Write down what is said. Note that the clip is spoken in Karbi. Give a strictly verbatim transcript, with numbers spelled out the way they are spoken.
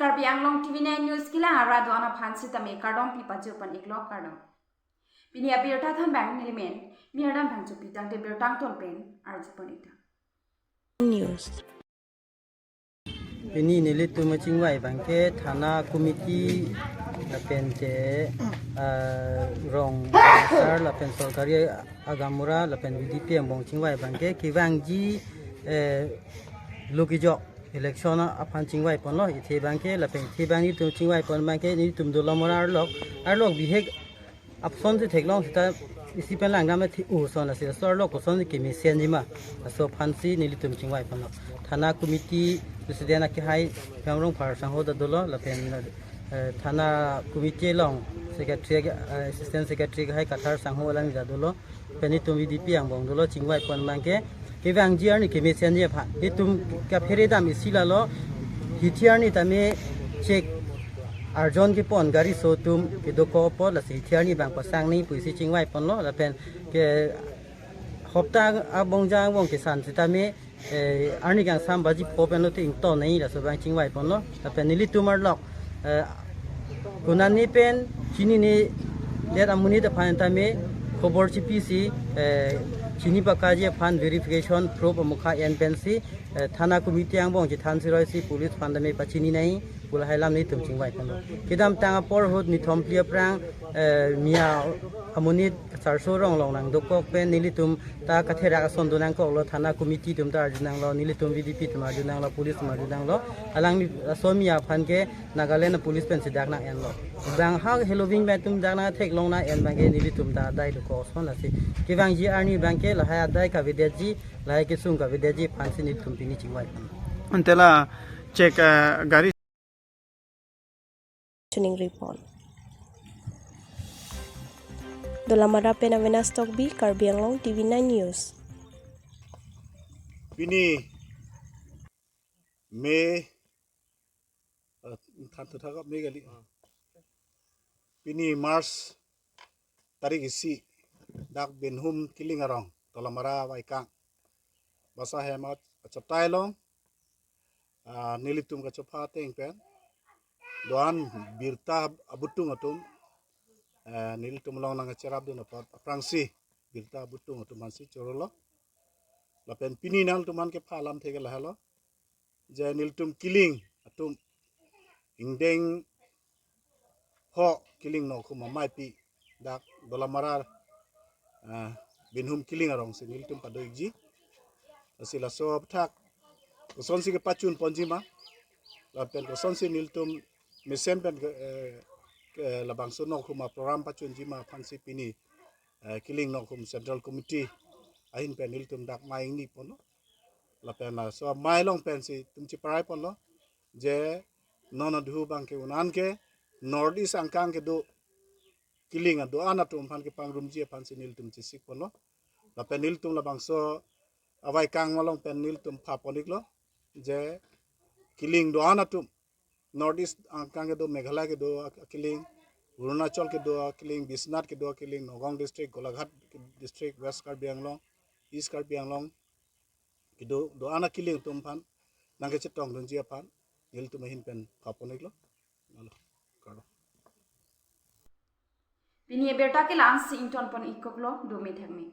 Karbi Anglong T V nine News kelang arat do-an aphan sitame kardom pi pajir pon iklo, kardom. Pini abirta thanbang nelimen Mirdan Phangchopi, tangte birta angton pen arju pon ik tha. News. Pini nelitum chingvai abangke thana committee lapen te, ah, rong sar lapen sorkari agamura lapen V D P angbong chingvai abangke kevangji, eh, lo kejok election aphan chingvai ponlo. Ithe abangke lapen ithe abang nelitum chingvai pon abangke nelitum Dolamara arlok, arlok bihek apson si theklong seta isi pen lang dam thi u son asi, laso arlok koson si kemesenji ma, laso aphan si nelitum chingvai ponlo. Thana committee president akehai Gamrong Phar sangho ta dolo lapen, eh, thana committee along secretary, eh, assistant secretary akehai Kathar sangho alang ta dolo. Pen itum V D P angbong dolo chingvai pon abangke kevangji arni kemesenji aphan. Itum kaphere dam isi lalo, hithi arni tame chek arjon kepon gari so atum kedokok apot, lasi hithi arni abang pasang ni pusi chingvai ponlo, lapen ke hopta abong ja abong kesan sitame, eh, arni kangsam baji po pen lote ington nei, laso abang chingvai ponlo. Lapen nelitum arlok, eh, konane pen chinine det amonit aphan tame khobor chipisi, eh, chini pakaji aphan verification proof amukha en pensi, eh, thana committee angbong chethan siroi si police aphan tame pachini nai pu lahai alam nelitum chingvai ponlo. Kedamtang apor ahut nithom phli aphrang, eh, Miya amonit Sarso Rong along nangdokok pen nelitum ta katherak ason do nangkoklo, thana committee atum ta arju nanglo, nelitum V D P atum arju nanglo, police atum arju nanglo. Alangli aso Miya aphan ke Nagaland police pensi dak nang enlo. Bang ha heloving pen atum dak nang theklong nang en abangke nelitum ta adai dokok ason, lasi kevangji arni abangke lahai adai kavedetji, lahai kesung kavedetji aphan si nelitum pini chingvai pon. Ante la chek, eh, gari Chuning report. Dolamara pen Avenas Tokbi, Karbi Anglong T V nine News. Pini May, eh, than tu thakap May kali. Pini March tarik isi, dak Binhum Kiling arong, Dolamara Vaikang basa hem achaptai along, ah, nelitum kachopha ateng pen do-an birta abutung atum, eh, nelitum along nangcherapdun apot aphrangsi birta abutung atum aphansi chorolo. Lapen pini nanglitum aphan kepha alamthe ke lahelo, je nelitum Kiling atum ingdeng ho Kiling Nokhum ameipi dak Dolamara, ah, Binhum Kiling arong si nelitum pado-ikji. Lasi laso aphuthak kosonsi kepachun ponji ma, lapen kosonsi nelitum mesen pen ke, eh, ke labangso Nokhum aprogram pachunji ma aphansi pini, eh, Kiling Nokhum Central Committee ahin pen nelitum dak mei ingni ponlo. Lapen laso amei along pensi itum cheparai ponlo, je non adhu abangke un-an ke North East angkang kedo Kiling do-an atum aphan kepangrumji aphansi nelitum chesik ponlo. Lapen nelitum labangso Vaikang along pen nelitum pha pon-iklo, je Kiling do-an atum, North East angkang kedo, Meghalaya kedo a-Kiling, Arunachal kedo a-Kiling, Biswanath kedo a-Kiling, Nagaon District, Golaghat District, West Karbi Anglong, East Karbi Anglong kedo do-an a-Kiling atum aphan nangkechetongdunji aphan nelitum ahin pen pha pon-iklo. Alo, kardom. Pini abirta ke la-ansi ington pon-ikkoklo, dome thakme.